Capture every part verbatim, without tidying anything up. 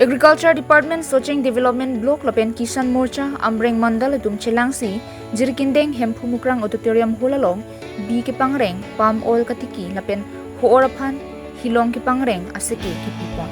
Agriculture Department, Socheng Development Block lapen Kisan Morcha Amreng Mandal atum chelangsi Jirikindeng Hemphu Mukrang Auditorium Hall along bi kepangreng, palm oil katiki lapen ho-or aphan hilong kepangreng aseke kipipon.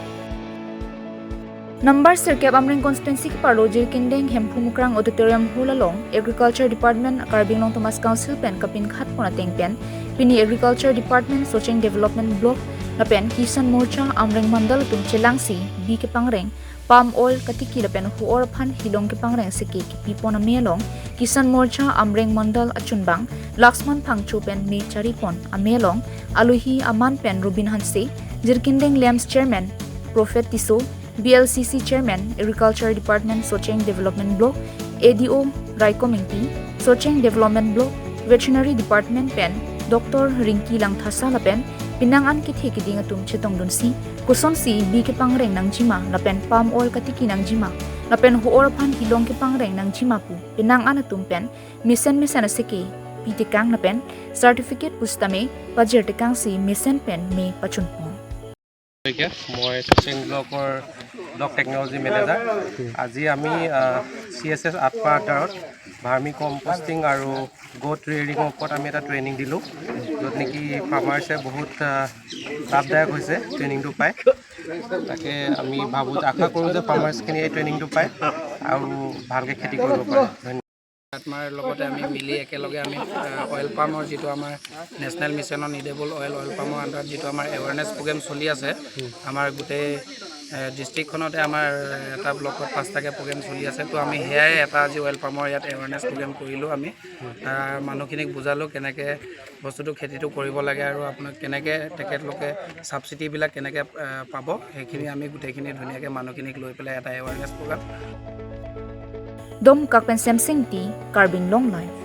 Number sirkep Amreng constituency keparlo Jirikindeng Hemphu Mukrang Auditorium Hall along Agriculture Department, Karbi Anglong Autonomous Council pen kapinkhatpon ateng pen pini Agriculture Department, Socheng Development Block lapen Kisan Morcha Amreng Mandal atum chelangsi bi kepangreng, palm oil katiki lapen ho-or aphan hilong kepangreng aseke kipipon amei along Kisan Morcha Amreng Mandal achunbang Laxman Phangcho pen me charipon amei along alohi aman pen Robin Hanse, Jirikindeng LAMPS Chairman Prophet Tisso, B L C C Chairman, Agriculture Department, Socheng Development Block, A D O Raikom Ingti, Socheng Development Block, Veterinary Department pen Doctor Rinki Langthasa lapen penang an kethe keding atum chetongdunsi kosonsi bi kepangreng nangjima lapen palm oil katiki nangjima lapen ho-or aphan hilong kepangreng nangjima pu penang an atum pen mesen mesen aseke pitekang lapen certificate pusitame pajirtekangsi mesen pen me pachunpon. Saikia, মই চচিং ব্লকৰ block technology manager. আজি আমি চি এছ এছ আঠপাৰ আণ্ডাৰত ভাৰ্মি কম্পষ্টিং আৰু গট ৰিয়েৰিঙৰ ওপৰত আমি এটা ট্ৰেইনিং দিলোঁ, য'ত নেকি ফাৰ্মাৰ্ছে বহুত আহ, লাভদায়ক হৈছে ট্ৰেইনিংটো পাই। তাকে আমি ভাবোঁ যে, আশা কৰোঁ যে ফাৰ্মাৰ্ছখিনিয়ে এই ট্ৰেইনিংটো পায় আৰু ভালকৈ খেতি কৰিব পাৰে। ধন্যবাদ। আত্মাৰ লগতে আমি মিলি একেলগে আমি অইল পামৰ যিটো আমাৰ national mission on edible oil, oil পামৰ আণ্ডাৰত যিটো আমাৰ এৱেৰনেছ প্ৰগ্ৰেম চলি আছে, আমাৰ গোটেই ডিষ্ট্ৰিক্টখনতে আমাৰ এটা ব্লকত পাঁচটাকৈ প্ৰগ্ৰেম চলি আছে। তো আমি সেয়াই এটা আজি অইল পামৰ ইয়াত এৱেৰনেছ প্ৰগ্ৰেম কৰিলোঁ। আমি আহ, মানুহখিনিক বুজালোঁ কেনেকৈ বস্তুটো খেতিটো কৰিব লাগে আৰু আপোনাক কেনেকৈ তেখেতলোকে ছাবচিডিবিলাক কেনেকৈ আহ, পাব, সেইখিনি আমি গোটেইখিনি ধুনীয়াকৈ মানুহখিনিক লৈ পেলাই এটা awareness programme Domkak pen Semsing T, Karbi Anglong Live.